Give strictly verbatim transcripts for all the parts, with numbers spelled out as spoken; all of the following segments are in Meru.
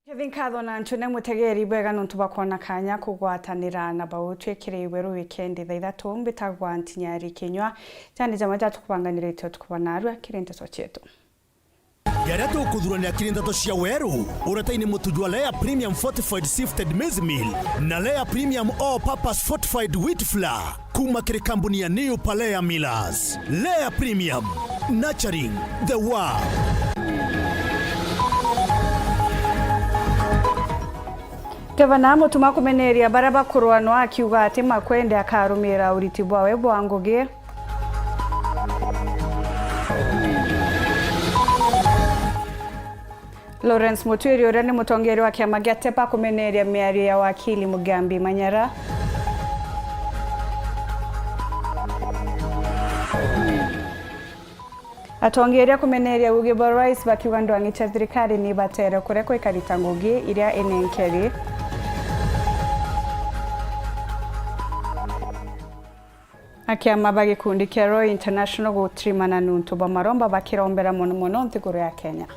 Kethi nkatho na ntune mutegeri bwega nontu bwa kwona kanya kugwatanira na bau twikiriwe ru wikendi thaa ithatu. Mbitagwa Ntinyari Kinyua. Jani jamwe ja tukubanganirite utuku bwa narua kiri nteto cietu. Jaria tukuthuranira kiri nteto cia weru, uretaini mutu jwa Lea Premium Fortified Sifted Maize Meal na Lea Premium All Purpose Fortified Wheat Flour. Kuma kiri kambuni ya New Palea Millers. Lea Premium, nurturing the world. Gavana Mutuma kumeneria baria bakurwanwa akiuga ati Makwende akarumira uriti bwawe bwa ngugi. Lawrence Mutwiri, uria ni mutongeria wa kiama gia tepa, kumeneria miario ya wakili Mugambi Manyara. Atongeria kumeneria uugi bwa rais bakiuga ndwang'i cia thirikari ni batere kurekwa ikarita ngugi iria inenkeri. Akiama ba gikundi kia Royal International gutirimana nuntu bwa maromba bakirombera mono mono nthiguru ya Kenya.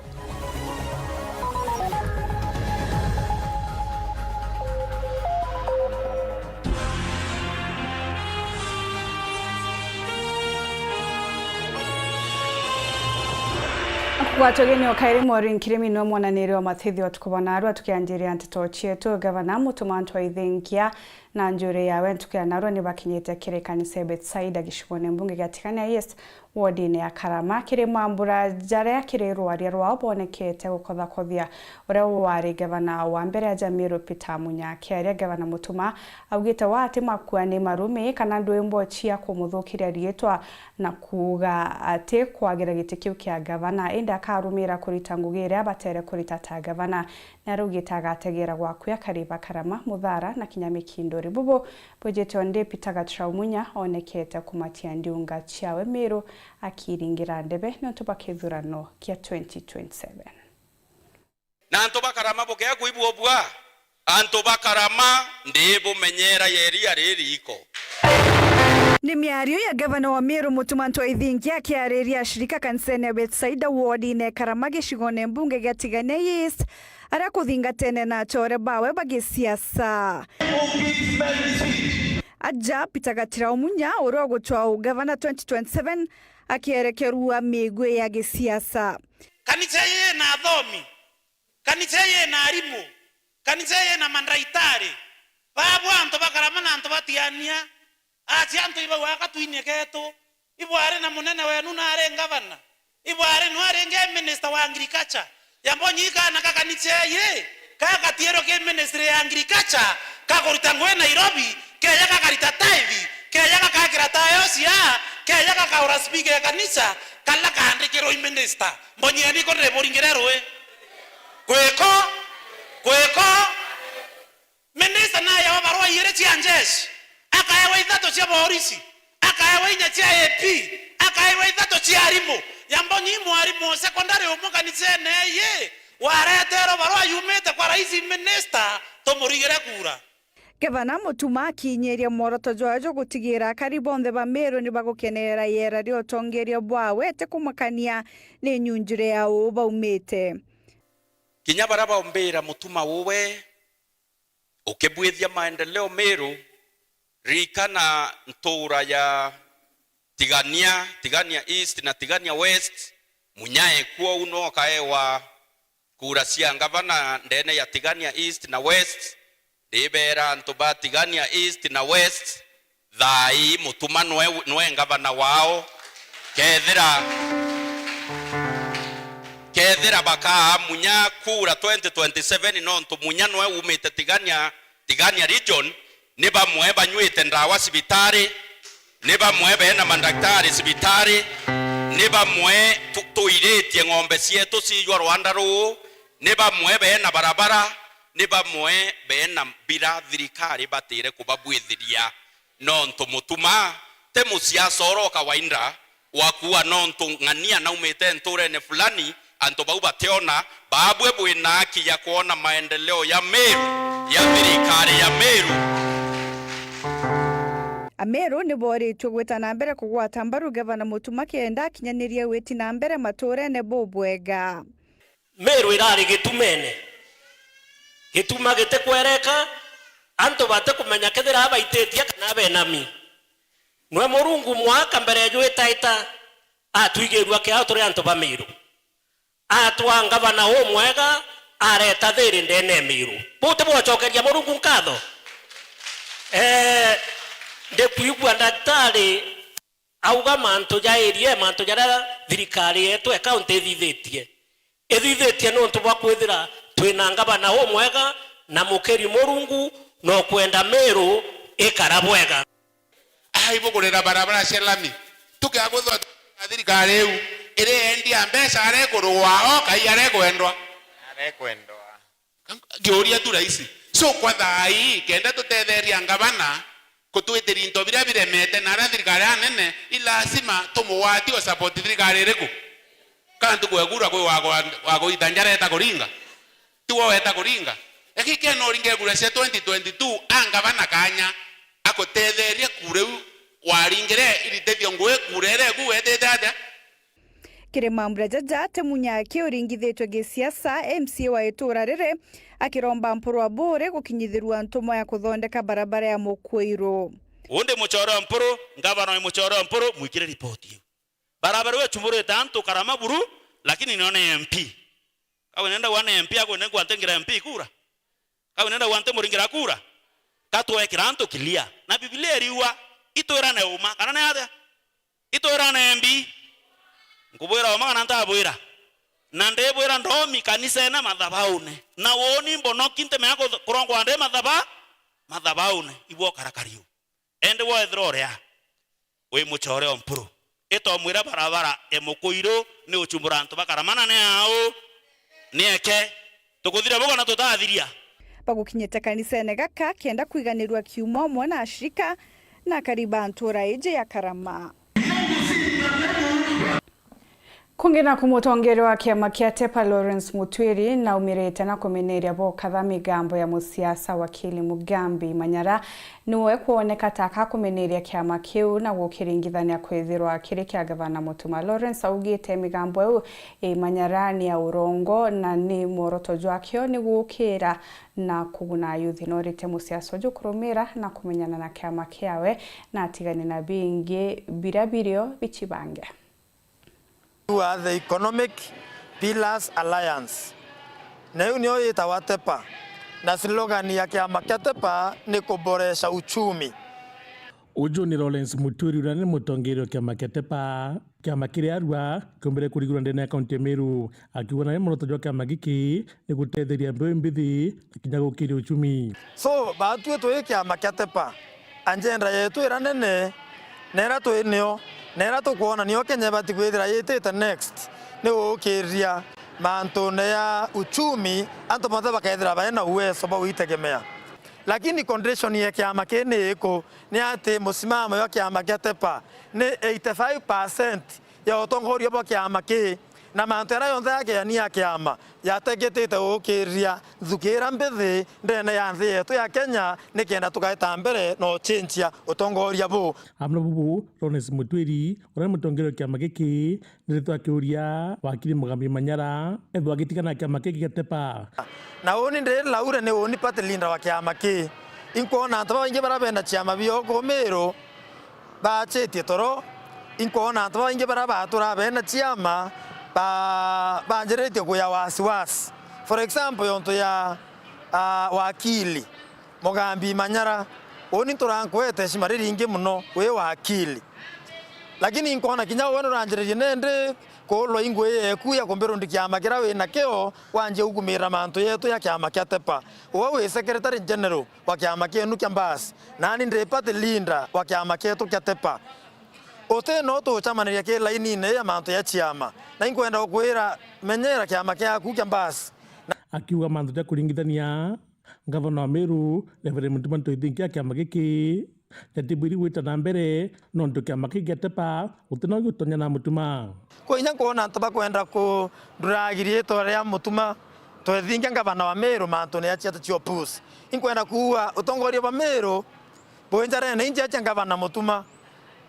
Kugwatwa geni o kairi Maureen Kirimi no mwananiri wa matithio tukubonaarua tukianjiria nteto cietu. Gavana Mutuma Ntwai Thinkia na njuri yawe ntuku ya narua ni bakinyite kiri kanisa ya Bethsaida gicigone mbunge gia Tigania East, wodine ya Karama, kiri mambura jaria kiri rwaria rwao bonekete gukothakothia uria wari gavana wa mbere aja Meru Peter Munya. Akiaria, Gavana Mutuma augite wa ati makua ni marumi kana ndwimbo cia kumuthukiria riitwa na kuuga ati kwagira giti kiu kia gavana, indi akarumira kurita ngugi iria abatere kurita ta gavana. Ni araugite agategera gwaku akariba Karama, Muthara na kinya Mikinduri. Bubu bwijite o ndi Peter Gatirau Munya onekete kumatia ndiunga ciawe Meru akiringira ndebe niuntu bwa kithurano kia twenty twenty-seven. Na antu ba Karama bukea kuibua bua, antu ba Karama ndibumenyera ya iria ririiko. Ni miario ya gavana wa Meru Mutuma Ntwai Thinkia akiariria ashirika kanisene ya Bethsaida wodine Karama gicigone mbunge gia Tigania East, aria kuthingatene na achore bawe ba gisiasa. Aja Peter Gatirau Munya, uria ugutwaa ugavana twenty twenty-seven, akierekerua migwi ya gisiasa. Kanisa ii ina athomi, kanisa ii ina arimu, kanisa ii ina mandaitari. Babu antu ba Karama na antu ba Tigania, acia antu ibau aka twinie ketu. Ibwari na munene wenu nari ngavana. Ibwari nwe ringi e minister wa agriculture. Yambonyi kaana ka kanisa ii, ka gatiirwe ki ministry ya agriculture, kakurita ngugi Nairobi, keja gakarita tithe, keja gakakira tayo cia, keja gakaura speaker ya kanisa, kala kaandikirwe i minister. Mbonyeni ko ndiburingire rui. Kwiko, kwiko. Minista naewa barua iiri cia njeshi, akaewa ithatu cia borisi, akaewa inya cia A P, akaewa ithatu cia arimu. Yambonyi mwarimu o secondary umwe kanisene ii wareterwe barua yumite kwa rais minista, tumurigire kura. Gavana Mutuma akinyiria mworoto jwawe jwa gutigira akari bonthe ba Meru ni bagukenerera iera ria utongeria bwawe ti kumakania ni nyunjire ya uu baumite. Kinya baria baumbiira Mutuma uwe, ukibwithia maendeleo Meru, ririkana ntuura ya Tigania, Tigania East na Tigania West, Munya ekuo u no kaewa kura cia ngavana ndene ya Tigania East na West. Ndibeera antu ba Tigania East na West, thaa ii Mutuma nwe, nwe ngavana wao. Kethira, kethira bakaa Munya kura twenty twenty-seven, nontu Munya nwe umite Tigania, Tigania region, ni bamwe banyuite ndawa cibitari, ni bamwe beena mandagitari cibitari, ni bamwe tu-, tuiritie ng'ombe cietu ciijwa rwanda ruu, ni bamwe beena barabara, ni bamwe beena mbira thirikari ibatire kubabwithiria. Nontu Mutuma ti musiasa oro kawaida wa kuuga nontu ng'ania naumite ntuurene fulani, antu bau bationa, baabwe bwina haki ya kwona maendeleo ya Meru, ya thirikari ya Meru. Ameru ni booritue gwita na mbere kugwata mbaru Gavana Mutuma kenda akinyanirie witi na mbere matuurene bubwega. Meru irari gitumene, Gituma gitikwereka, antu batikumenya kethira abaititie kana abenami. Nwe Murungu mwaka mbere jwitaita, atwigirua kiao turi antu ba Miru. Atwaa ngavana umwega, areta thiri ndene ya Miru. Buu ti bwocokeria Murungu nkatho? Eh, ndikwigua ndagitari auga mantu ja area, mantu jaria thirikari yetu ya kaunti ithithitie. Ithithitie niuntu bwa kwithira twina ngavana umwega na mukiri Murungu na ukwenda Miru ikara bwega. Ai, bugurira barabara cia lami. Tukiaguthwa thirikari iu, iri endia mbeca arekurugwa o kai arekwendwa? Arekwendwa. Ngiuria tu raisi. So, kwa thaa ii, kenda tutetheria ngavana kutwitiri into biria biremete na aria thirikari anene, i lazima tumugwatie o support thirikari iriku? Ka ntuku ya kura kwi wa, wa, wa kuita njara eta kuringa? Ti we weta kuringa? Eki kena uringe kura cia twenty twenty-two, a ngavana kanya akutetheria kura iu waringire iritithio ngui, kura iria iku wetite atia? Kiri mambura jaja, ti Munyaki uringithitwe gisiasa, M C A wa itura riri, akiromba Mpuru Aburi gukinyithirua ntumwa ya kuthondeka barabara ya Mukuiru. Undi muchore wa Mpuru, ngavana wa muchore wa Mpuru, mwikire ripoti iu. Barabara iu ichumburite antu karama buru, lakini nio ni M P. Kau nenda wa ni M P, akwenda ngwate ngira M P kura? Kau nenda wa ntimuringira kura? Ka twekira antu clear. Na Biblia iriuga, itwirane uma, kana ni atia? Itwirane mbi. Nkubwira uma kana ntabwira? Na ndibwira ndomi kanisene mathabaune. Na woni mbonoki ntimenya kuth-, kurongwa ndi mathaba-, mathabaune. Ibwo karakariu. Indi wethira uria wi muchore o Mpuru, itomwira barabara e Mukuiru ni uchumbura antu bakaramana ni au? Ni eke. Tukuthira bugo na tutathiria. Bagukinyite kanisene gaka kenda kwiganirua kiumwa umwe na ashirika na akari ba ntura iji ya Karama. Kungi naku, mutongeria wa kiama kia Tepa Lawrence Mutwiri naumirite na kumeneria bokatha migambo ya musiasa Wakili Mugambi Manyara. Niwe kwoneka ta akakumeneria kiama kiu na gukiringithania kwithirwa kiri kia Gavana Mutuma. Lawrence augite migambo iu i Manyara ni ya urongo na ni mworoto jwakio ni gukira na kuguna ayuthi. Norite musiasa uju kurumira na kumenyana na kiama kiawe na atigane na bingi biria birio bichibange. Wa the Economic Pillars Alliance. Na iu nio yitawa Tepa. Na slogan ya kiama kia Tepa ni kuboresha uchumi. Uju ni Lawrence Mutwiri, uria ni mutongeria wa kiama kia Tepa, kiama kiria arua kiumbire kurigurwa ndene ya kaunti ya Meru. Akiuga nawe mworoto jwa kiama giki ni gutetheria mbeu mbithi na kinya gukiria uchumi. So, batwi twi kiama kia Tepa, agenda yetu iria nene, na iria twi nio, na iria tukwona nio Kenya ibati kwithira yitite next, ni gukiria mantune ya uchumi, antu bonthe bakethira bari na uwezo bwa gwitegemea. Lakini condition ya kiama kii ni iku? Ni ati musimamo jwa kiama kia Tepa ni eighty-five percent ya utongoria bwa kiama kii, na mantu jaria jonthe jakeani ya kiama jategitite gukiria nthuki iria mbithi ndene ya nthi yetu ya Kenya, nikenda tugaeta mbere na uchenjia utongoria buu. Amwe na bubu, Lawrence Mutwiri, uria ni mutongeria wa kiama giki, niritwa akiuria wakiri Mugambi Manyara ethwa agitigana na kiama giki gia Tepa. Na uni ndi Laure ni uni party leader wa kiama kii. Inkwona antu babaingi baria bena ciama biao kuu Meru bachitie toro. Inkwona antu babaingi baria batura bena ciama ba-, banjiritie kuya wasiwasi. For example, yontu ya, ah, wakili Mugambi Manyara, uni nturankwete heshima riringi muno wi wakili. Lakini inkwona kinya we nuranjiririe nindi kuulwa i ngui yeku ya kumbirwa ndi kiama kiria wi nakio, wanjie gukumira mantu yetu ya kiama kia Tepa. Uwe wi secretary general wa kiama kienu kia Mbasi, nani ndi party leader wa kiama kietu kia Tepa. Uti no tucamaniria ki lainine ya mantu ya ciama, na inkwenda gukwira, menyera kiama kiaku kia Mbasi. Akiuga mantu ja kuringithania, Ngavana wa Meru, Reverend Mutuma M'Ethingia, kiama giki jatibwiri gwita na mbere, nontu kiama giki gia Tepa guti no gigutonya na Mutuma. Kwi inya nkwona antu bakwenda kunduragiria ritwa ria Mutuma M'Ethingia, ngavana wa Meru, mantune ya ciata cia upuzi. Inkwenda kuuga utongoria bwa Meru bwi njarene injia cia ngavana Mutuma,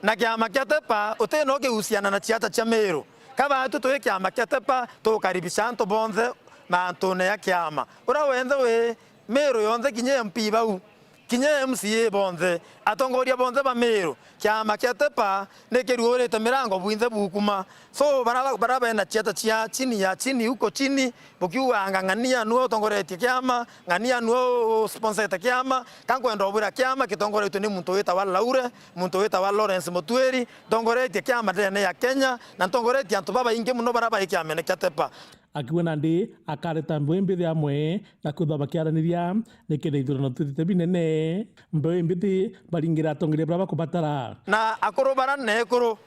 na kiama kia Tepa uti no kigusiana na ciata cia Meru. Ka batwi twi kiama kia Tepa, tukaribisha antu bonthe mantune ya kiama. Uria wenthe wi Meru yonthe, kinya M P bau, kinya M C A bonthe, atongoria bonthe ba Meru, kiama kia Tepa ni kiruurite mirango bwinthe bukuma. So, bara, bara bena ciata cia chini ya chini, huko chini, bukiuganga ng'ania nwe utongoretie kiama, ng'ania nwe u-, u-, sponsete kiama, ka nkwenda ubwira kiama gitongoretue ni muntu witawa Laure, muntu witawa Lawrence Mutwiri, ntongoretie kiama ndene ya Kenya, na ntongoretie antu babaingi muno bara bai kiamene kia Tepa. Akiuga nandi akareta mbeu imbithi amwe na kwithwa bakiaraniria, nikenda ithurano twithite binene, mbeu imbithi baringira atongeria bara bakubatara. Na akuru bara na ekuru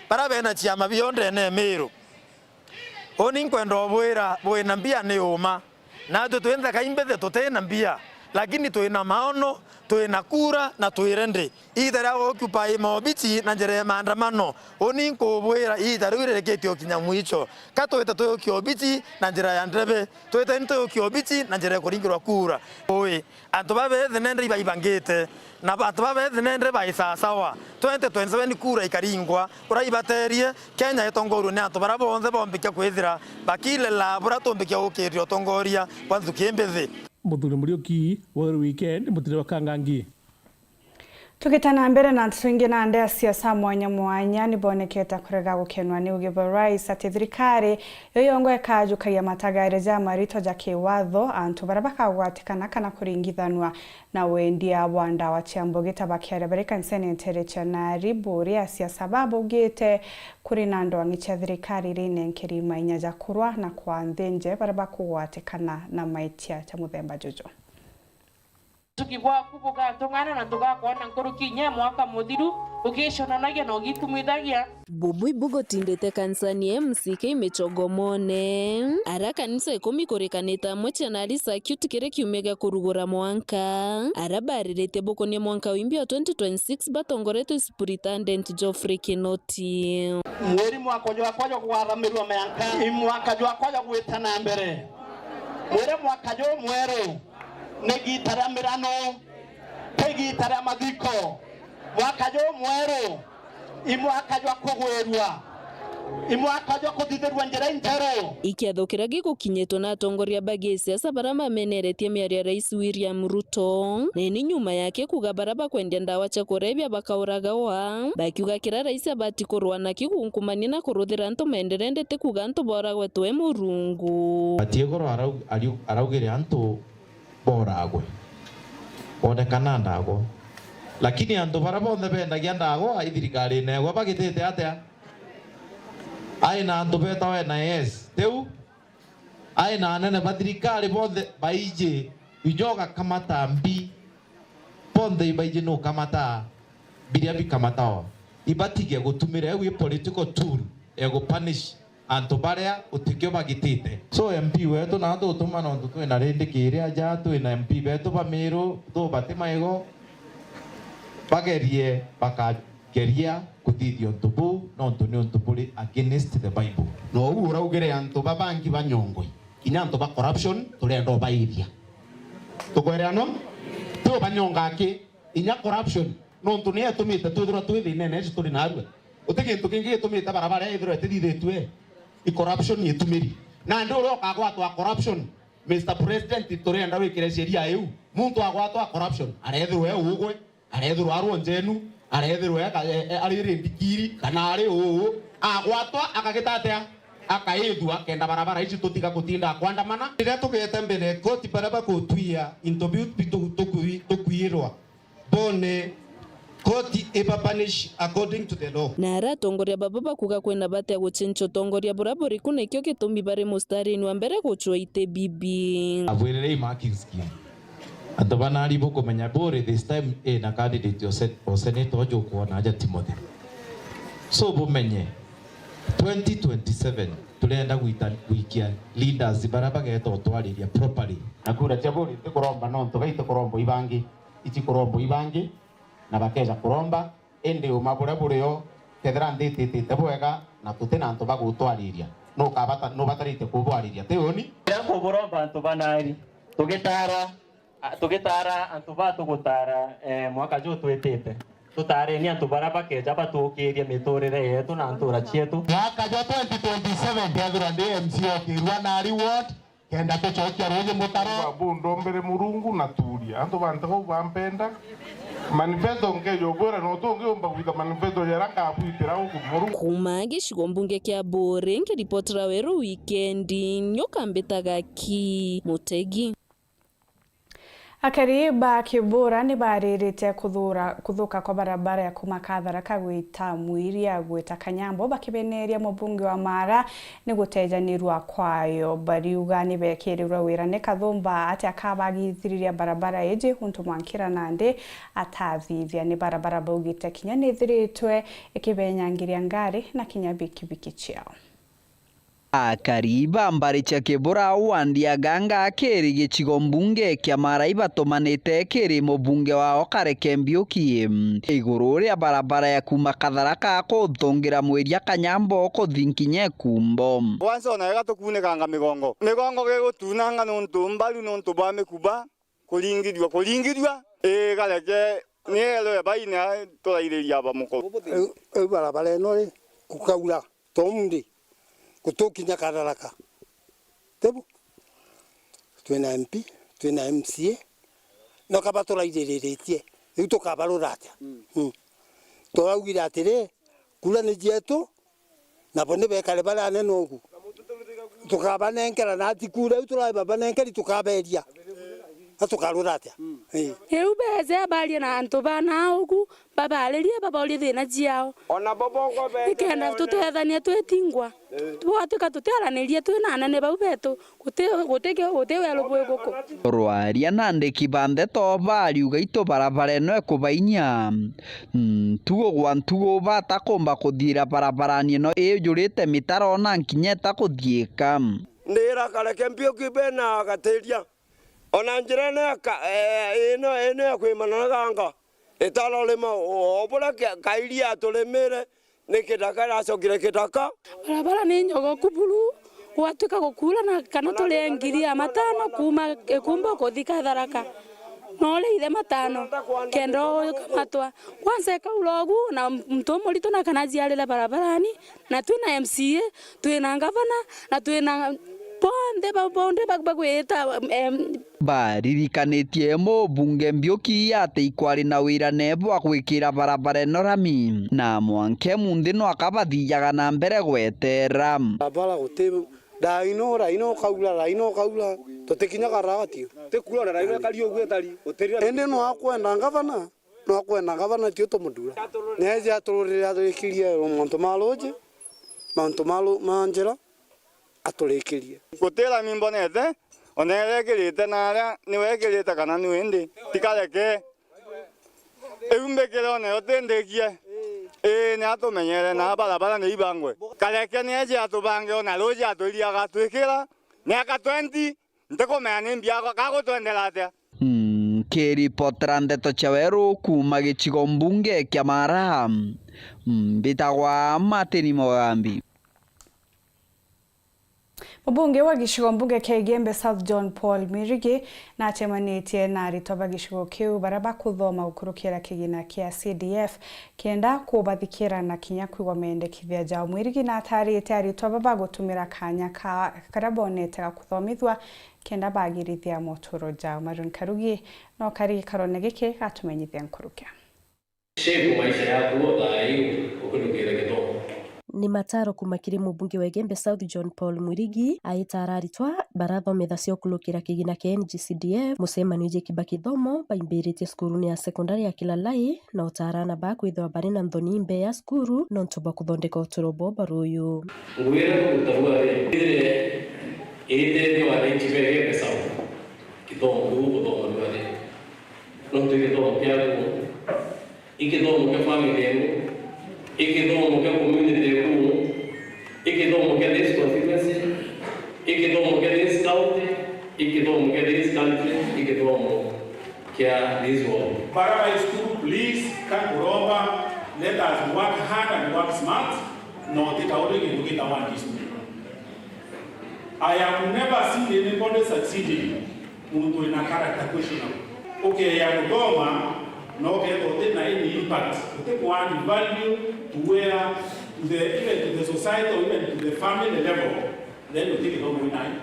bara bena ciama bio ndene ya Meru, uni nkwenda ubwira, bwina mbia ni uma, natwe twi nthaka imbithi tutina mbia, lakini twina maono, twina kura na twi rendi. Iita ria gukiupa i maobici na njira ya maandamano, uni nkubwira iita riu ririkitie ukinya mwicho. Ka twite tuyukia obici na njira ya ndebe, twite ni tuyukia obici na njira ya kuringirwa kura. Ui, antu ba bethi nende ibaibangite, na antu ba bethi nende bai sawasawa. Twenty twenty-seven kura ikaringwa, uraibaterie, Kenya itongorue ni antu bara bonthe bombikia kwithira bakilela bura tumbikia gukiria utongoria bwa nthuki imbithi. Muthuri Muriuki, Weru Weekend, Mutiri wa Kangangi. Tugita na mbere na nteto ingi, nandi asiasa mwanya mwanya nibonekete kurega gukenwa ni uge bwa rais ati thirikari yo yongwa ikajukagia matagare ja marito ja kiwatho antu baria bakagwatikana kana kuringithanwa na wendia bwa ndawa cia mbugi ta bakiaria bari kanisene ntere cia Nari Buri. Asiasa babaugite kuri na ndwang'i cia thirikari iria inenkeri mainya ja kurwa na kwa nthinje baria bakugwatikana na maitia ja muthemba juju. Tuki bwaku bugantung'ana na ntugakwona nkuruki inya mwaka muthiru, ugicononagia na ugitumithagia. Bubui bugutindite kanisani ya M C K Michogomone. Ara kanisa ikumi kurikanite amwe cia Nari Circuit kiri kiumia gia kurugura mwanka. Ara bariritie bukunia mwanka wimbi wa twenty twenty-six batongoretwe Superintendent Geoffrey Kinoti. Mweri mwaka jwakwa jwa kwathamirwa mianka, i mwaka jwakwa jwa gwita na mbere. Mwire mwaka jumweru. Ni giita ria mirano, ti giita ria mathiko. Mwaka jumweru, i mwaka jwa kugwirua, i mwaka jwa kuthithirua njira intheru. Ikiatho kiria gigukinyitwe na atongoria ba gisiasa baria mameneretie miario ya Rais William Ruto, neni nyuma yake kuga baria bakwendia ndawa cia kurebia bakauragawa, bakiuga kiria rais abati kurwa nakio gunkumania na kuruthira antu maenderende ti kuga antu boragwe twe Murungu. Ati igoro arau-, ariu-, araugire antu boragwe, bonekana ndago. Lakini antu baria bonthe bendagia ndago ai thirikarine egwe bagitite atia? Ai na antu betawa N I S, tiu? Ai na anene ba thirikari bonthe baiji, inya ugakamata mbi, bonthe ibaiji nukamata biria bikamatawa. Ibatige gutumira eu i political tool ya gupunish antu baria utikio bagitite. So M P wetu na tutuma nontu twina rindiki iria ja, twina M P betu ba Miru, tu bati maigo, bagerie bakageria kuthithia untu buu, nontu ni untu buri against the Bible. No u uraugire antu babangi banyongwe, kinya antu ba corruption turenda ubairia. Tukwereanwa? Ti ubanyonga aki, inya corruption, nontu niyo itumite twithirwa twi thinene ici turi narua. Uti gintu kingi gitumite barabara ithirwa itithithitue, i corruption itumiri. Nandi uria ukagwatwa corruption, Mister President, turenda wikire sheria iu. Muntu agwatwa corruption, arethirwa e ugwe, arethirwa arwo njenu, arethirwa e ka-, e, e, ari rindikiri, kana ari uu, agwatwa akagita atia? Akaithua, kenda barabara ici tutiga kutinda kwandamana. Riria tugete mbere koti, baria bagutwia into biu bitu-, tukui-, tukwirwa, bone koti iba punish according to the law. Na ara atongoria baba bakuga kwina bata ya gucenjia utongoria buria buriku, nikio gitumi bari mustarini wa mbere gucwa iti bibi. Abwirire i marking scheme. Antu ba Nari bukumenya buri this time ina candidate o sen-, o senator uju ukwona aja Timothy. So bumenye, twenty twenty-seven turenda gwita, gwikia leaders baria bageta utwariria properly. Na kura cia buri ntikuromba nontu gai ntikuromba ibangi, itikuromba ibangi, na bakeja kuromba, indi uma buria burio, kethira nthi ititite bwega na tuti na antu ba gutwariria, nukabata-, nubatarite kubwariria, ti uni? Riria nkuburomba antu ba Nari, tugitara, a, tugitara antu ba tugutara, eh, mwaka juu twitite, tutareni antu baria bakeja batukirie miturire yetu na ntura cietu. Mwaka jwa twenty twenty-seven ndethirwa ndi M C A ukirua Nari ward, Kenda tucokia ruuji mutaro. Babu ndombere Murungu na tuuria. Antu ba nte bau bampenda. Manifesto nkeja ubwira no tungiumba gwita manifesto jera nkabwitira uku Murungu. Kuuma gicigo mbunge kia Buuri, nkiripotera Weru Wikendi, nyoka mbitaga ki Mutegi. Akari ba Kibura ni baariritie kuthura-, kuthuka kwa barabara ya kuuma Katharaka gwita Mwiria gwita Kanyambo, bakibeneria mubunge wa Maara ni gutejanirua kwayo. Bariuga ni bekirirwe wira ni Kathumba ati akabagithiriria barabara iji, untu mwankira nandi atathithia. Ni barabara baugite kinya ni ithiritwe ikibenyangiria ngari na kinya bikibiki ciao. Akari ba mbari cia Kibura wandi ya Ganga kiri gicigo mbunge kia Maara ibatumanite kiri mubunge wao Kareke Mbiuki iguru ria barabara ya kuuma Katharaka kuthungira Mwiria Kanyambo kuthi nkinya Ikumbo. Kwanza ona wega tukunikanga migongo. Migongo gigutunanga nuntu mbaru nuntu bwa mikuba. Kuringithua, kuringithua. Ii, Kareke ni elwe baina turairiria ba mukuru. Riu, riu barabara ino ri, gukaura, tombi, gutukinya Katharaka. Tibu? Twina M P, twina M C A, no kaba turaiririritie. Riu tukabarura atia? Mm. Turaugire atiri, kura ni cietu, nabo ni bekare baria anene ugu. Tukabanenkera na ati kura iu turabanenkeri tukaberia. Na tukarura atia? Ii. Riu beeje barie na antu bana ugu, babaririe, babaurie thina ciao. Ona bo bongo beeje. Nikenda tutethanie twitingwa. Twatuika tutiaranirie twina anene bau betu. Guti, guti, guti weru bwi guku. Rwaria na andiki ba ndeto bariuga itu barabara ino ikubainya. Ntugu gwa ntugu batakumba kuthiira barabarani ino iyujurite mitaro na nkinya itakuthiika. Ndira Kareke Mbiuki bena gatiria. Ona njira ino ya ka-, eh, ino, ino ya kwimana na Ganga, itara urima o, o buria ka-, Kairi aturimire, ni kithaka iracokire kithaka. Barabara ni nyogoku buru, gwatuika gukuura na kana turie ngiri ya matano kuuma Ikumbo kuthi Katharaka. No uriithe matano, kenda ukamatwa. Kwanza ikaura ugu, na muntu umuritu na kana aciarire barabarani, na twina M C A, twina ngavana, na twina bonthe ba-, bonthe ba-, bagwita, em, Baririkanitie mubunge Mbiuki ati ikwari na wira ne bwa gwikira barabara ino rami, na mwanka munthi no akabathijaga na mbere gweterera. Barabara guti, raino, raino ukaura, raino ukaura, tutikinyaga rati. Ti kuura ona raino ikari uguo itari, utiri rami. Indi no akwenda ngavana, no akwenda ngavana tio tumuthura. Neeje atururire, aturikirie mantu ma ruuji, mantu ma ru-, ma njira, aturikirie. Guti rami mbonete, ona iria ekirite na aria niwe ekirite kana ni windi, ti Kareke. Iu mbikire ona yo ti ndikie. Ii, ni atumenyere na barabara ni ibangwe. Kareke ni eeje atubange ona ruuji atwiriaga atwikira miaka twenty, ntikumenya ni mbia ka gutwendera atia. Nkiripotera ndeto cia weru kuuma gicigo mbunge kia Maara, mbitagwa Martin Mugambi. Mubunge wa gicigo mbunge kia Igembe South John Paul Mwirigi nacemanitie na aritwa ba gicigo kiu baria bakuthoma gukurukira kigina kia C D F kenda kubathikira na kinya kwigua mendekithia jao. Mwirigi natarite aritwa baba gutumira kanya ka-, karia bonete ga kuthomithua kenda bagirithia moturo jao. Marion Karugi no kari gikarone giki gatumenyithia nkurukia. Shape maisha yaku o thaa iu ukunukire githomo. Ni mataro kuma kiri mubunge wa Igembe South John Paul Mwirigi aitaara aritwa barathomithasya ukurukira kigina kia N G C D F, mucemanio jiki ba kithomo baimbiritie cukurune ya sekondari ya Kilalai, na utaara aana baa kwithirwa bari na nthoni imbee ya cukuru nontu bwa kuthondeka uturo bwao bwa ruuyu. Ngugi iria tukuruta ruari ithire iitethia wananchi ba Igembe South, kithomo kiu uguthoma ruari. Nontu i githomo kiaku, i githomo kia family yenu, i githomo kia community yeku, i githomo kia this constituency, i githomo kia this county, i githomo kia this country, i githomo kia this world. Barabara is good, please, kankuromba, let us work hard and work smart, na utikaure gintu gitagwa discipline. I have never seen anybody succeeding muntu wina character questionable. Ukeya guthoma na ukethwa utina any impact, uti ku add value to where, to the, even to the society or even to the family level, then uti githomo winayo.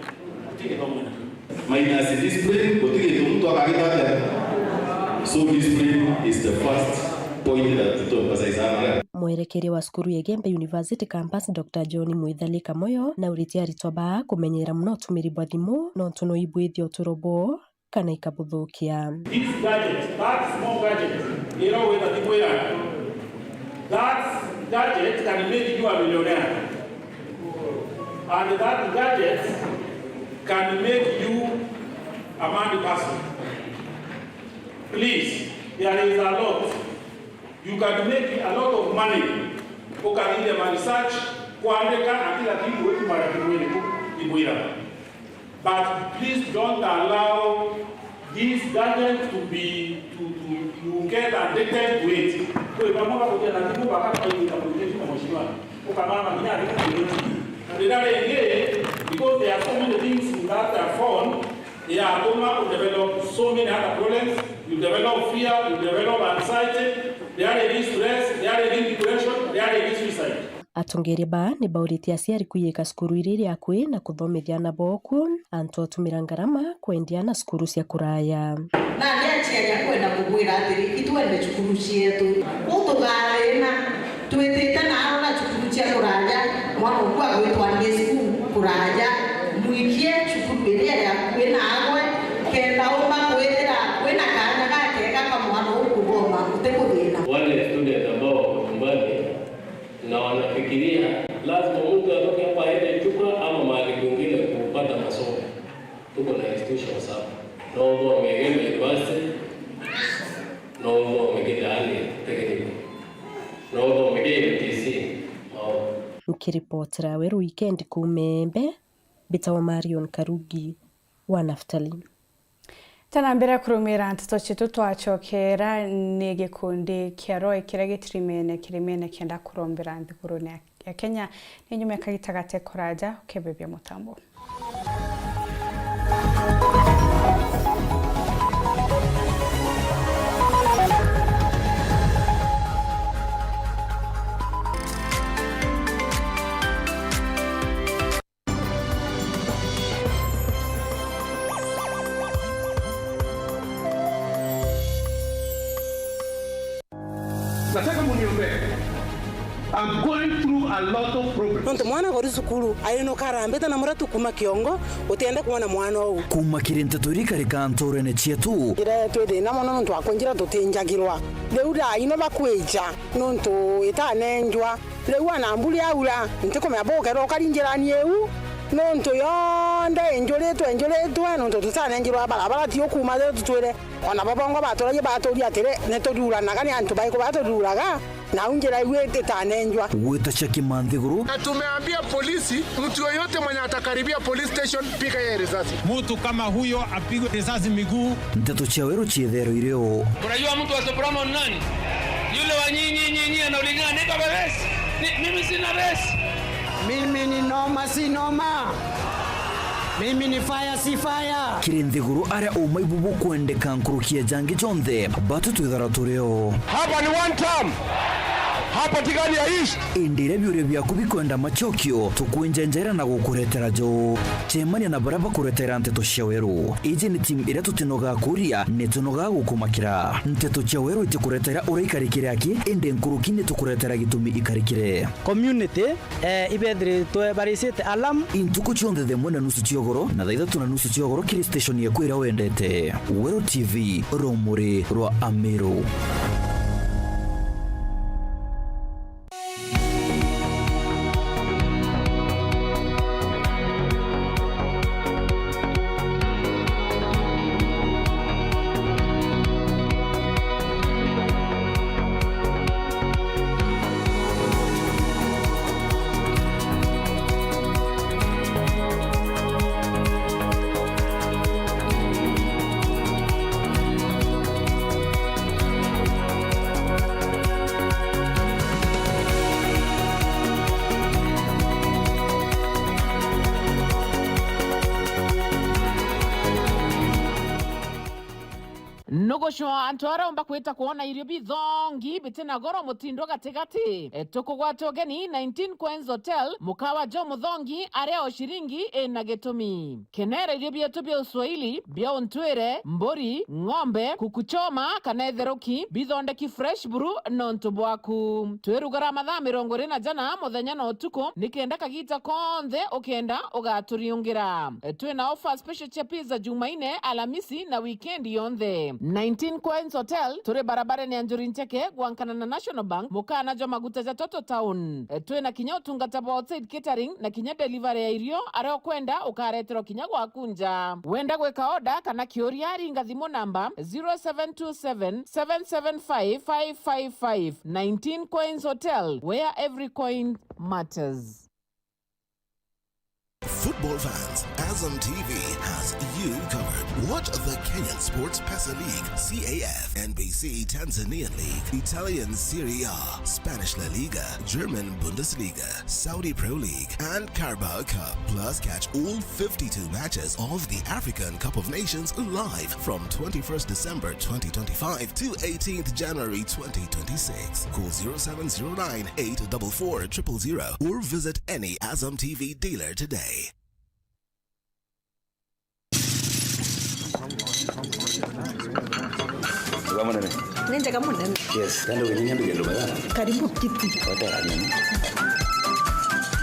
Minus discipline, guti gintu muntu akagita atia. So discipline is the first point that to emphasize on. Mwerekeria wa cukuru ya Igembe University Campus, Doctor John Mwithali Kamoyo, nauritie aritwa baa kumenyera mono utumiri bwa thimu, nontu no ibwithia uturo bwoo kana ikabuthukia. This gadget, that small gadget, ira wita thimu ira, that gadget can make you a millionaire. And that gadget can make you a mad person. Please, there is a lot. You can make a lot of money. Ukathithia ma research, kwandika, na kila kitu, wetu mara kimwene tu, ibwira. But please don't allow this gadget to be, to, to, you get addicted to it. Kwi bamwe bakuthia na thimu bakakwa inyita kuthia thimu mheshimiwa. Ukamama nginya thimu kuthia. Na ndira ringi, because there are so many things in that, uh, phone, yatuma u develop so many other problems. You develop fear, you develop anxiety, there is stress, there is depression, there is suicide. Atongeria baa ni bauritie aciari kwiyika cukuru iria iri akui na kuthomithia ana boo kuo, antu a utumira ngarama kwendia ana cukuru cia kuraya. Nandi aciari akwenda kubwira atiri, itwende cukuru cietu. Utugathina, twitite na arona cukuru cia kuraya, mwana uku agwitwa ni cukuru kuraya, mwikie cukuru iria iri akui na agwe, kenda umba kwithira wina kanya gakega ka mwana uu kuthoma utikuthina. Wale student ambao wako nyumbani, na wanafikiria lazima mtu atoke hapa aende Chuka ama mahali kwingine kupata masomo. Tuko na institutions hapa. No uthome Igembe University, no uthome Kitale Technical, no uthome K M T C. Mao. Nkiripotera Weru Weekend kuuma Embe, mbitawa Marion Karugi wa Naftali. Tana mbere kurumira nteto cietu, twacokera ni gikundi kia Roy kiria gitirimene kirimene kienda kurombera nthigurune ya, ya Kenya. Ni nyuma ya kagita gate kuraja ukebebia mutambo. Nataka muniombee. I'm going through a lot of problems. Nontu mwana gori cukuru, ainukara mbita na muratu kuma kiongo, utiende kwona mwana uu. Kuma kiri nteto iria ikarika nturene cietu. Njira yetu ithina mono nontu akwa njira tutinjagirwa. Riu thaa ino bakwija, nontu itanenjwa. Riu ana mbura yaura, ntikumenya bukerwa ukari njirani iu, nontu yonthe injuritwe, injuritwe, nontu tutanenjirwa barabara ti ukuma riu tutwire. Ona bo bongwa baturagia baturia atiri, nitururanaga ni antu baiku baturaga, nau njira iu itanenjwa. Gwita cia kimanthiguru. Na tumeambia polisi, mtu yoyote mwenye atakaribia police station, piga yeye risasi. Mtu kama huyo apigwe risasi miguu. Nteto cia Weru ciethero irio. Unajua mtu wa Soprano ni nani? Yule wa nyinyi, nyinyi, anaulingana, "Niko bebesi." Ni, mimi sina besi. Mimi ni noma, si noma. Mimi ni fire, si fire. Kiri nthiguru aria uma ibu bukwendeka nkuruki ya jangi jonthe, batu twithara turi o. Hapa ni one term. Hapa Tigania East. Indi iria biuria biaku bikwenda macokio, tukwenja njaira na gukuretera jo. Cemania na baria bakuretera nteto cia Weru. Iji ni timu iria tutinogaa kuria, ni tunogaa gukumakira. Nteto cia Weru itikuretera uria ikarikire aki, indi nkuruki ni tukuretera gitumi ikarikire. Community, eh, ibethiritwe baricite alarm. Intuku cionthe thaa imwe na nusu cia ugoro, na thaa ithatu na nusu cia ugoro kiri station yaku iria wendete. Weru T V, rumuri rwa Amiru. Nugucwa antu aria umba kwita kwona irio bithongi bitina goro mutindo gatigati. E, tukugwata ugeni nineteen Coins Hotel, mukawa jo muthongi aria o ciringi ina gitumi. Kenera irio bietu bia uswahili, bia untwire, mburi, ng'ombe, kuku choma, kana itheruki, bithondeki fresh buru nontu bwaku. Twirugara mathaa mirongo iri na jana muthenya na utuku, nikenda kagita konthe ukenda ugaturiungira. Twina offer special cia pizza Jumaine, Alamisi na weekend yonthe. Nineteen Coins Hotel, turi barabarene ya Njuri Ncheke, gwankana na National Bank, mukana jwa maguta ja Toto Town. Twina kinya utungata bwa outside catering na kinya delivery ya irio aria ukwenda ukareterwa kinya gwaku nja. Wenda gwika order kana kiuria, ringa thimu namba zero seven two seven, seven seven five, five five five. Nineteen Coins Hotel, where every coin matters. Football fans, Azam T V has you covered. Watch the Kenyan Sports Pesa League, C A F, N B C Tanzanian League, Italian Serie A, Spanish La Liga, German Bundesliga, Saudi Pro League, and Carabao Cup. Plus, catch all fifty-two matches of the African Cup of Nations live from twenty-first December twenty twenty-five to eighteenth January twenty twenty-six. Call zero seven zero nine, eight double four, triple zero or visit any Azam T V dealer today. Wega munene. Ni njega munene. Yes, kandi uginyanya mbigendo baya. Karibu kiti. Wata nini?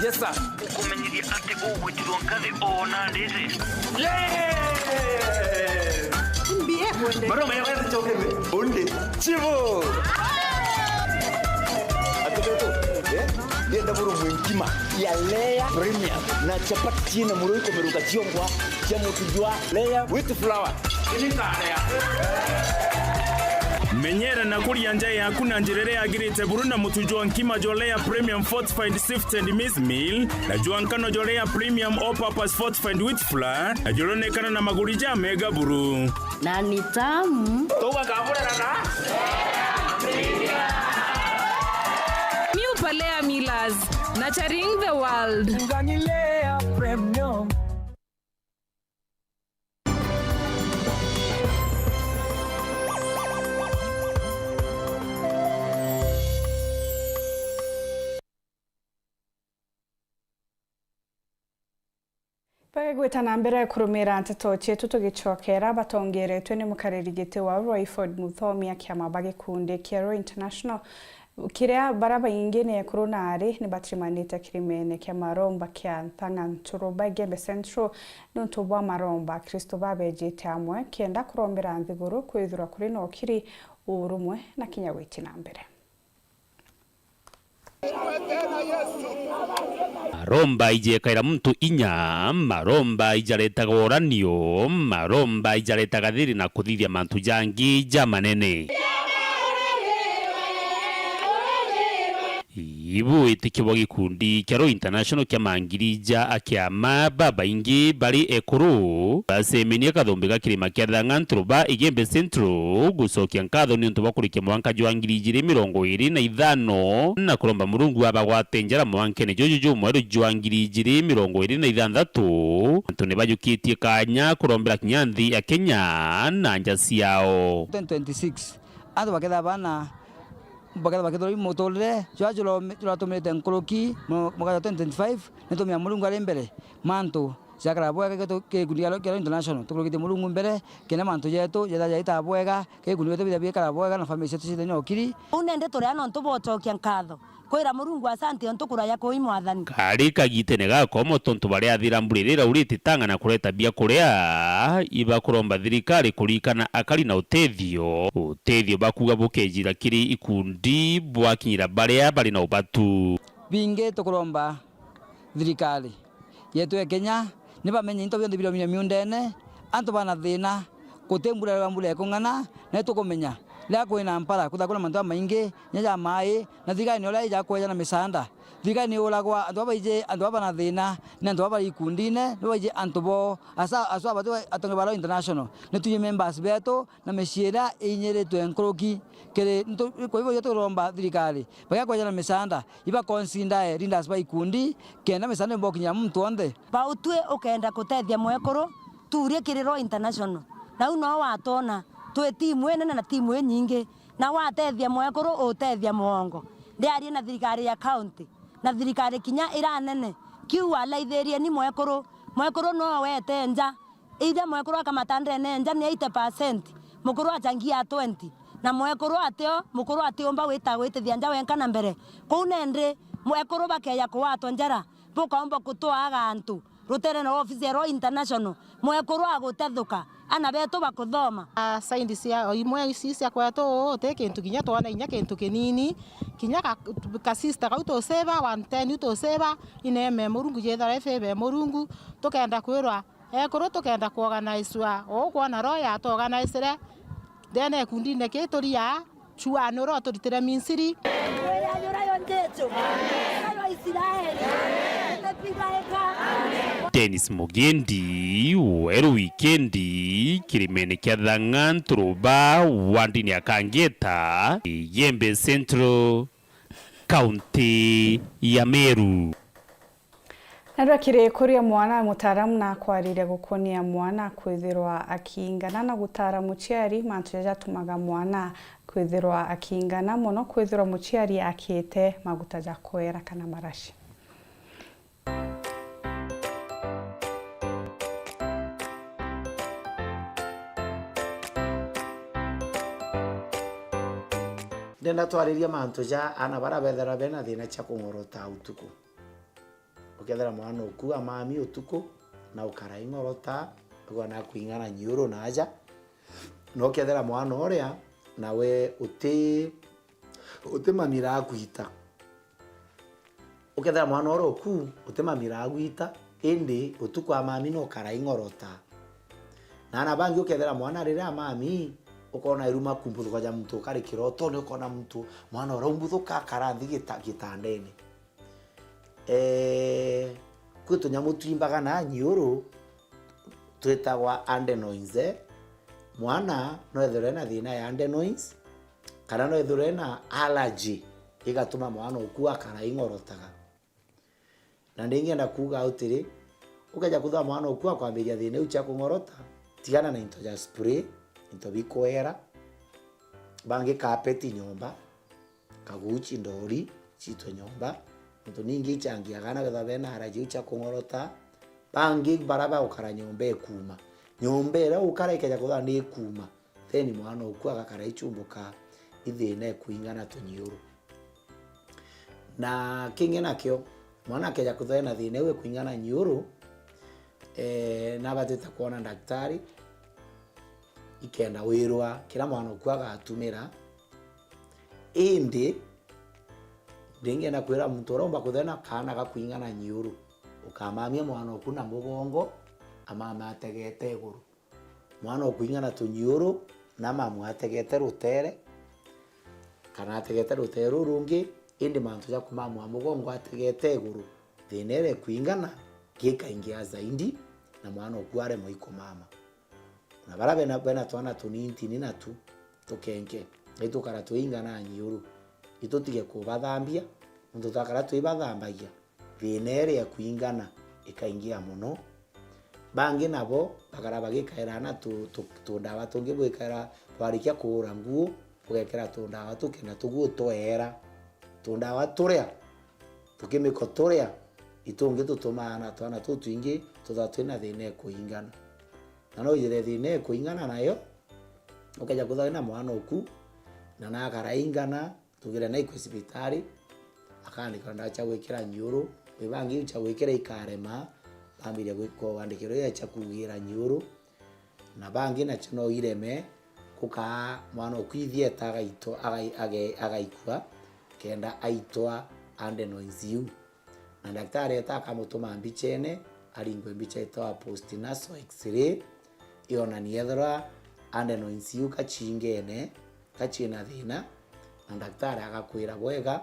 Yes, sir. Ukumenyithia ati ugwitirwo nkathi ona ndiri. Yes! Mbie mwende. Maroma ya wezi chokerwe. Undi. Chivo. Atuketu. Eh? Ndienda buru mwinkima ya layer premium na chapati na muro ikomeruka ciongwa cia mutu jwa layer with flour. Menyera na kuria nja yaku na njira iria yagirite buru na mutu jwa nkima jwa layer premium fortified sifted maize meal na jwa nkano jwa layer premium all purpose fortified wheat flour na juronekana na maguri ja mega buru. Na ni tamu. Tuga kaburera na New Palea Millers, nurturing the world. Ngani layer premium. Bagigwita na mbere kurumira nteto cietu, tugicokera batongeretwe ni mukariri giti wa Royford Muthomi a kiama ba gikundi kia Roy International, kiria bara baingi ni ekuru na ari ni batirimanite kirimene kia maromba kia Nthang'a Nturuba Igembe Central niuntu bwa maromba Akristo babejite amwe kenda kurombera nthiguru kwithirwa kuri na ukiri, urumwe na kinya gwiti na mbere. Maromba ijekaira muntu inya, maromba ijaretaga uranio, maromba ijaretaga thiri na kuthithia mantu jangi jamanene. Ibu witikio bwa gikundi kia Roy International kia mangiri ja akiama babaingi bari ekuru bacemenie kathumbi ga kirima kia Nthang'a Nturuba Igembe Central gucokia nkatho niuntu bwa kurikia mwanka jwa ngiri ijiri mirongo iri na ithano na kuromba Murungu abagwate njara mwankene juju jumweru jwa ngiri ijiri mirongo iri na ithanthatu. Antu ni bajukitie kanya kurombera kinya nthi ya Kenya na nja ciao. Twenty twenty-six, antu baketha bana bakethirwa bakithirwa i muturire jwa jura-, juratumirite nkuruki mu-, mwaka jwa twenty twenty-five, nitumia Murungu ari mbere, mantu jakara bwega ki tu-, ki gikundi kia Roy International, tukurukitie Murungu mbere, kenda mantu jetu jetha jaita bwega, ki gikundi gietu bitha bikara bwega, na family cietu cithenya ukiri. Uu nindi turia nontu bwa ucokia nkatho. Kwira Murungu asante ontu kuraya kui Mwathani. Kari kagitene ga komo tontu baria athira mbura iria iraurite itanga na kureta bia kuria, ibakuromba thirikari kurikana akari na utethio. Utethio bakuuga bukejira kiri ikundi bwakinyira baria bari na ubatu. Bingi tukuromba thirikari yetu ya Kenya, ni bamenye into bionthe biromire miundene, antu bana thina, guti mbura riria mbura ikung'ana, na itukumenya riria kwina mpara, kuthagwa na mantu jamaingi, kinya ja mai, na thirikari ni uria ija kweja na misaanda. Thirikari ni uragwa, antu baba baiji, antu baba bana thina, ni antu baba bari ikundine, ni baiji antu bo, asa, asa batu atonge ba Roy International. Ni tuiji members betu, na micii iria inyiritwe nkuruki kiri ntu-, kwa hivyo, turomba thirikari, bagia kweja na misaanda, iba consider leaders ba ikundi, kenda misaanda yumba gukinyira muntu onthe. Bautwi ukenda kutethia mwekuru, turie kiri Roy International. Nau no watwona. Twi timu inene na timu inyingi, na watethia mwekuru utethia mwongo. Ndiarie na thirikari ya county na thirikari kinya ira nene, kiu walaithirieni mwekuru. Mwekuru no wete nja, either mwekuru akamata ndene nja ni eighty percent, mukuru achangia twenty, na mwekuru atio, mukuru atiumba wita gwitithia nja wenka na mbere. Kuu nendi mwekuru bakeja kuwatwa njara, bukaumba kutwaga antu rutere na ofisi ya Royal International, mwekuru agutethuka, ana betu bakuthoma. Ah, side cia o imwe ici cia kwetu uu, ti kintu kinya twona inya kintu kinini, kinya ka, ka sister kau tuseva, one ten tuseva, ineme Murungu, jethera ife be Murungu, tukenda kwirwa ekuru, tukenda kuorganisewa, uu kwona roho yatuorganisire ndene ikundine kii turi aa, chuani uria uturitire Misiri. Mwiranyurayo Jesu, nayo Israeli, imepigaika. Dennis Mugendi, Weru Wikendi, kirimene kia Thang'a, Nturuba, wandini ya Kangeta, Igembe Central, kaunti ya Meru. Na rwa kiri kuria mwana, mutaaramu na akwariria gukonia mwana kwithirwa akiingana na gutaara muciari mantu jaria jatumaga mwana kwithirwa akiingana mono, kwithirwa muciari akiite maguta ja kwera kana marashi. Ndenda twariria mantu ja aana baria bethirwa bena thina cia kung'orota utuku. Ukethira mwana uku amami utuku, na ukara ing'orota, ukona akuing'ana nyiuru na aja. Na ukethira mwana uria, nawe uti, utimamira agwita. Ukethira mwana uria uku, utimamira agwita, indi utuku amami na ukara ing'orota. Na aana bangi ukethira mwana riria amami, ukona iruma kumbuthuka ja muntu ukari kirotone, ukona muntu, mwana uria umbuthuka akara nthi gita-, gitandene. Eeh, kwi tunyamu twimbaga na nyiuru twitagwa adenoids. Mwana no ethirwe ena thina ya adenoids, kana no ethirwe ena allergy igatuma mwana uku akara ing'orotaga. Na ndingienda kuuga atiri, ukeja kwithirwa mwana uku akwambiria thina iu cia kung'orota, tigana na into ja spray, into bikwera, bangi carpet nyomba, kaguchi, ndori, ciitwe nyomba. Nontu ningi ichangiaga aana kwithirwa bena allergy iu cia kung'orota. Bangi baria bagukara nyomba ikuuma. Nyomba iria ugukara ikeja kwithirwa ni ikuuma, then mwana uku agakara ichumbuka ithina ikuingana tunyiuru. Na kingi nakio, mwana akeja kwithirwa ena thina iu ikuingana nyiuru, eh, nabatite kwona ndaktari, ikenda wirwa kiria mwana uku agatumira. Indi ndingienda kwira muntu uria umba kuthena kaana gakuing'ana nyiuru, ukamamia mwana uku na mugongo, amame ategete iguru. Mwana ukuing'ana tunyiuru, na amamu ategete rutere, kana ategete rutere ruu rungi, indi mantu ja kumamua mugongo ategete iguru, thina iria ikuing'ana gikaingia zaidi, na mwana uku aremwa ikumama. Na baria bena, bena twana tunintini natu tukenke, na itukara twiingana nyiuru, itutige kubathambia, nontu twakara twibathambagia, thina iria ikuingana ikaingia mono. Bangi nabo bakara bagikaira na tu, tu, tundawa tungi bwikaira, twarikia kuura nguu, ugekira tundawa tukenda tuguo tweera. Tundawa turia, tukimiko turia, itungi tutumaa na twana tutwingi tuthaa twina thina ikuingana. Na no ijire thina ikuingana nayo, ukeja kwithirwa wina mwana uku, na nakara ingana, tugire na ikwe cibitari, akaandikirwa ndawa cia gwikira nyiuru, kwi bangi iu cia gwikira ikarema, bambiria gwi-, kwandikirwa iu cia kugira nyiuru, na bangi nacio no ireme, gukaa mwana uku ithieta agaito-, agai-, age-, agaikua, kenda aitwa adenoids iu. Na ndaktari eta akamutuma mbichene, aringwe mbicha itawa postnatal X-ray, ionanie ethirwa adenoids iu kachingene, kachina thina, na ndaktari agakwira bwega,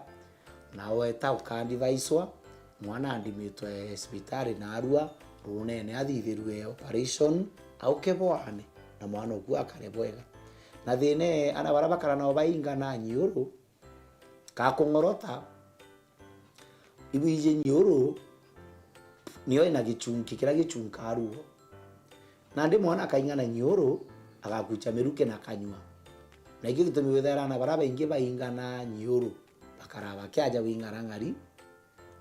na weta ukandivaiswa, mwana andimitwe cibitari narua, runene athithirue operation, auke bwane, na mwana uku akare bwega. Na thina ee, ana baria bakara nao baingana nyiuru, gakung'orota, ibwiji nyiuru, nio ina gichunki kiria gichunkaa ruo. Nandi mwana akaing'ana nyiuru, agakucha miruki na kanyua. Na ikio gitumi withaira aana baria baingi baingana nyiuru, bakaraa bakiaja wing'arang'ari,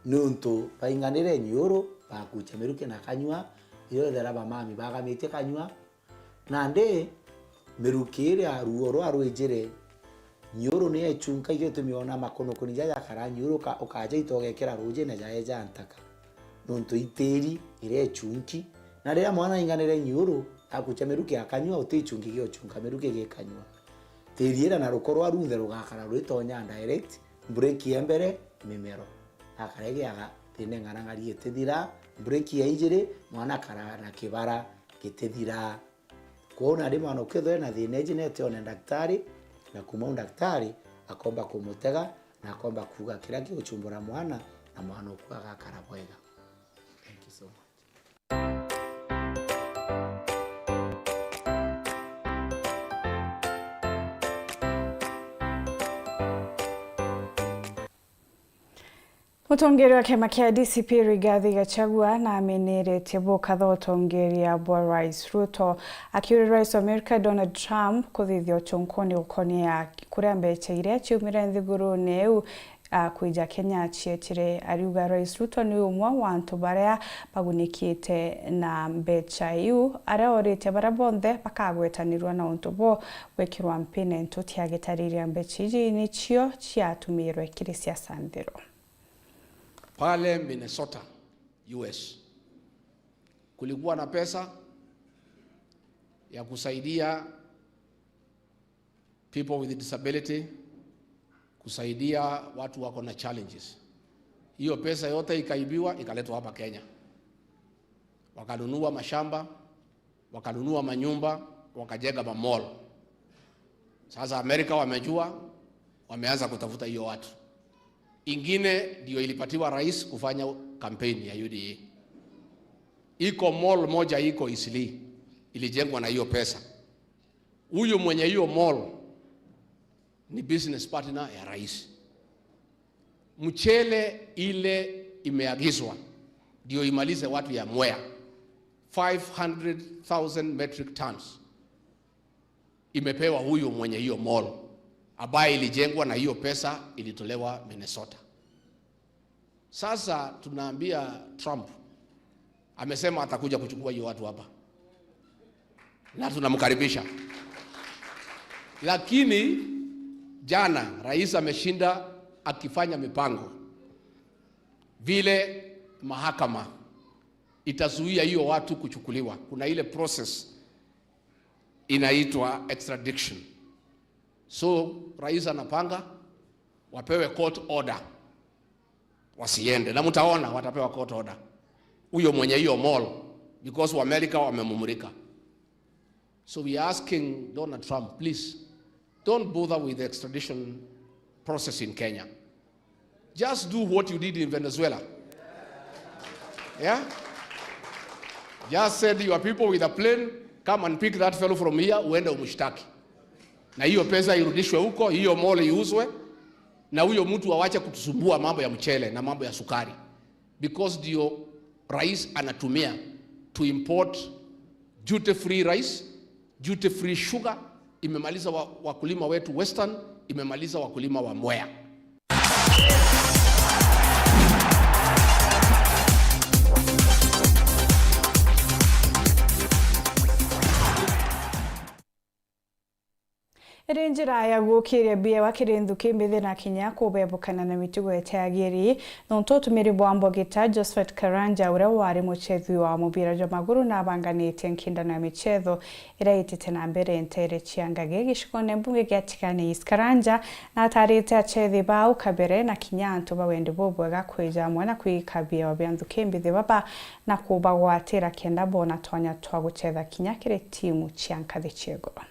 niuntu bainganire nyiuru, bakucha miruki na kanyua, irio withaira bamami bagamitie kanyua. Nandi miruki iria ruo rwa rwijire, nyiuru ni echunka, ikio gitumi wona makunukuni jaja jakaraa nyiuru, uka-, ukaja ito ugekira rujine jaeja ntaka. Niuntu itiri iria echunki. Na riria mwana ainganire nyiuru, akucha miruki akanyua, uti ichunki giochunka miruki gikanyua. Tiri iria na ruko rwa runthe rugakara rwitonya direct, break ya mbere, mimero. Akara igiaga, thina ng'arang'ari itithira, break ya ijiri, mwana akara na kibara gitithira. Kwou nari mwana ukethirwa ena thina iji, nete one ndaktari, na kuma u ndaktari akomba kumutega, na akomba kuuga kiria giguchumbura mwana, na mwana uku agakara bwega. Thank you so much. Mutongeria wa kiama kia D C P Rigathi Gachagua naminiritie bukatha utongeria bwa Rais Ruto, akiuria Rais wa America Donald Trump kuthithia uchunkuni ukonia kuria mbecha iria ciumire nthigurune iu, a, kwija Kenya cietire. Ariuga Rais Ruto ni umwe wa antu baria bagunikite na mbecha iu, aria oritie baria bonthe bakagwetanirua na untu buu gwikirwa mpine ntuti agitariria mbecha iji nicio ciatumirwe kiri siasa ntheru. Pale Minnesota, U S, kulikuwa na pesa ya kusaidia people with disability, kusaidia watu wako na challenges. Hiyo pesa yote ikaibiwa, ikaletwa hapa Kenya. Wakanunua mashamba, wakanunua manyumba, wakajenga mamall. Sasa Amerika wamejua, wameanza kutafuta hiyo watu. Ingine ndio ilipatiwa rais kufanya campaign ya U D A. Iko mall moja iko Eastleigh, ilijengwa na hiyo pesa. Huyu mwenye hiyo mall ni business partner ya rais. Mchele ile imeagizwa ndio imalize watu ya Mwea, five hundred thousand metric tons, imepewa huyu mwenye hiyo mall, ambaye ilijengwa na hiyo pesa ilitolewa Minnesota. Sasa tunaambia Trump, amesema atakuja kuchukua hiyo watu hapa, na tunamkaribisha. Lakini jana rais ameshinda akifanya mipango vile mahakama itazuia hiyo watu kuchukuliwa. Kuna ile process inaitwa extradition. So rais anapanga wapewe court order, wasiende, na mtaona watapewa court order. Huyo mwenye hiyo mall, because wa America wamemumulika. So we are asking Donald Trump, please, don't bother with the extradition process in Kenya. Just do what you did in Venezuela. Yeah? Just send your people with a plane, come and pick that fellow from here, uende umshtaki. Na hiyo pesa irudishwe huko, hiyo mall iuzwe, na huyo mtu awache kutusumbua mambo ya mchele na mambo ya sukari. Because ndio rais anatumia to import duty free rice, duty free sugar, imemaliza wa-, wakulima wetu Western, imemaliza wakulima wa Mwea. Iri njira ya gukiria biewa kiri nthuki mbithi na kinya kubebukana na mitugo itaagiri, nontu utumiri bwa mbogita Josephat Karanja, uria wari muchethi wa mubira jwa maguru, nabanganitie nkindano ya michetho iria itite na mbere nteere cia Ngagi gicigone mbunge gia Tigania East. Karanja natarite achethi bau kabere na kinya antu ba wendi bubwega kwija amwe na kwika biewa bia nthuki mbithi baba na kubagwatira kenda bona twanya twa guchetha kinya kiri timu cia nkathi cia iguru.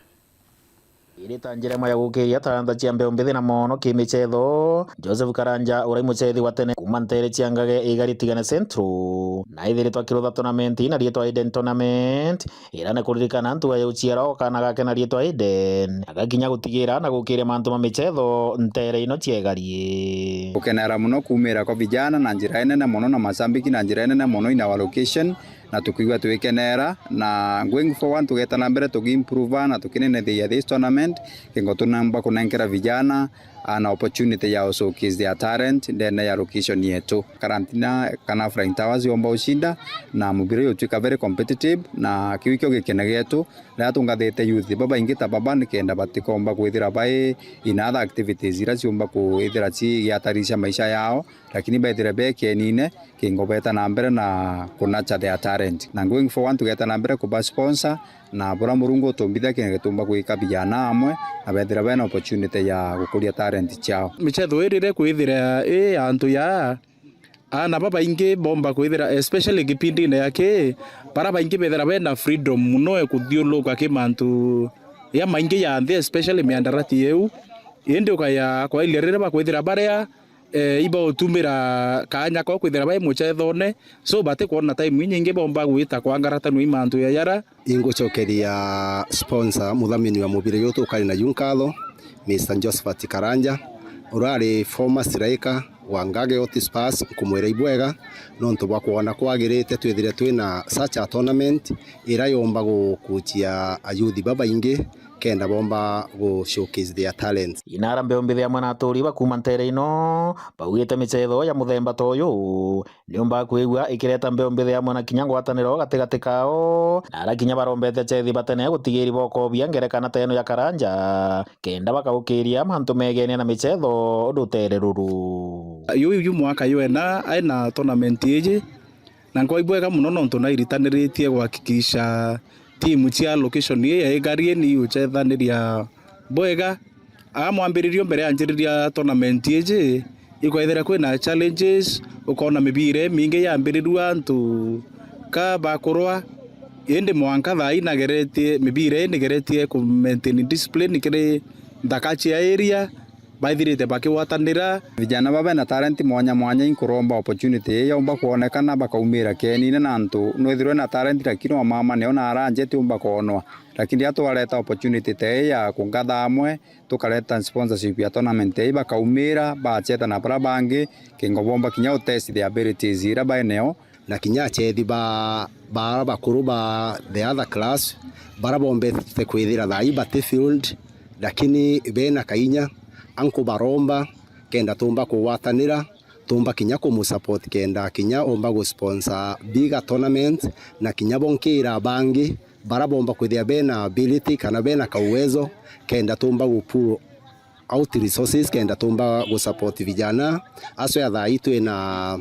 Iri ta njira imwe ya gukiria talanta cia mbeu mbithi na moono kimichetho, Joseph Karanja, uria i muchethi wa tene kuuma nteere cia Ngage, Igari Tigania Central, na ithiritwe akirutha tournament na riitwa Eden Tournament, iria ni kuririkana ntuga ya uciarwa gwa kaana gake na riitwa Eden, agakinya gutigira na gukiria mantu ma michetho nteere ino cia Igari. Gukenera muno kuumira kwa vijana na njira inene mono na mashabiki na njira inene mono in our location. na tukwigua twikenera, na going forward tugeta na mbere tugiimprove na tukinenethia this tournament, kingo tunamba kunenkera vijana an opportunity ya showcase their talent ndene ya location yetu. Karantina kana Flying Towers yomba ucinda, na mubira uyu utwika very competitive, na kiu ikio gikene gietu. Riria tungathite youth babaingi ta baba, nikenda batikomba kwithira bai in other activities iria ciumba kwithira cigiatarisha maisha yao, lakini bethire bekenine, kingo beta na mbere na kunacha their talent. Na going forward tugeta na mbere kuba sponsor, na bura Murungu utumbithia kintu gitumba gwika vijana amwe, na bethira bena opportunity ya gukuria talent ciao. Michetho iri ri kwithira i antu ya ana babaingi bomba kwithira, especially kipindine ya ki, bara baingi bethira bena freedom muno ya kuthiuluka ki mantu ya maingi ya nthi, especially miandarati yeu. Indi ukaya kwailia riria bakwithira baria, eh, ibautumira kaanya kau kwithira bai muchethone, so batikwona time inyingi bomba gwita kwangaratanua i mantu ya yara. Ingucokeria sponsor, muthamini wa mubira uyu tukari na yu nkatho, Mister Josephat Karanja, urari former striker wa Ngage Hot Spurs, nkumwira ibwega nontu bwa kwona kwagirite twithire twina such a tournament ira yomba gukuchia ayuthi babaingi kenda bomba gu showcase their talents. Inara mbeu mbithi amwe na aturi ba kuuma ntere ino baugite michetho ya muthemba ta uyu niumba kwigua ikireta mbeu mbithi amwe na kinya ngwataniro gatigati kao, na ara kinya barombete chethi batene gutigiri bokobia ngerekana ta ino ya Karanja, kenda bakaukiria mantu megene na michetho rutere ruru. Yu, yu mwaka yu ena aina tournament iji, na nkwa ibwega muno nontu nairitaniritie gwakikisha timu cia location ii ya Igari ni iuchethaniria bwega. Aa mwambiririo mbere ya njiriria tournament iji, ikwethira kwina challenges, ukona mibira imingi yambirirua antu ka bakurwa, indi mwanka thaa ii nageretie, mibira ii nigeretie ku maintain discipline kiri nthaka cia area, baithirite bakigwatanira. Vijana ba bena talent mwanya mwanya inkuromba opportunity ii yaumba kwonekana bakaumira kenine na antu nwithirwe na talent lakini wa mama nio na aranje tiumba kwonwa. Lakini riria twareta opportunity ta ii ya kungatha amwe, tukareta sponsorship ya tournament ii, bakaumira, bacheta na bara bangi, kingo bomba kinya u test the abilities ira baineo. Na kinya achethi ba, bara bakuru ba the other class, bara bombete kwithira thaa ii bati field, lakini bena kainya, ankubaromba, kenda tumba kugwatanira, tumba kinya kumusupport kenda kinya omba gusponsor bigger tournament, na kinya bonkira bangi bara bomba kwithia bena ability kana bena kauwezo, kenda tumba gupool out resources kenda tumba gusupport vijana. Aso ya thaa ii twina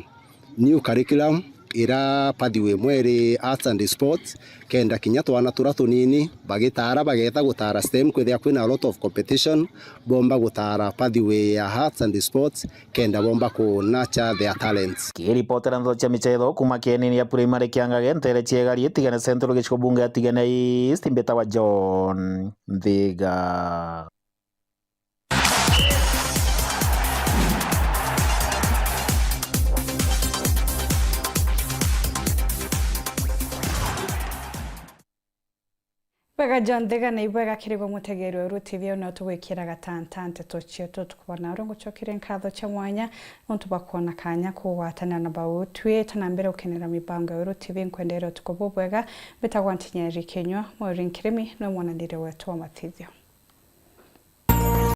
new curriculum ira pathway imwe iri arts and sports, kenda kinya twana tura tunini bagitara bageta gutara STEM, kwithia kwina a lot of competition, bomba gutara pathway ya arts and sports, kenda bomba ku nurture their talents. Kiripotera ndeto cia michetho kuma kienini ya primary kia Ngage ntere cia Igari Tigene Central gicigo bunge ya Tigene East, mbitawa John Nthiga. Bwega John Nthiga, na ibwega kiri gwe mutegeri wa Uru T V, au nio tugwikira gatanta nteto cietu tukubona. Uru ngucokerie nkatho cia mwanya nontu bwa kwona kanya kugwatanira na bau. Twiite na mbere gukenera mibango ya Uru T V, nkwendere utuku bubwega. Mbitagwa Ntinyeri Kinyua, Maureen Kirimi niwe mwananire wetu wa matithio.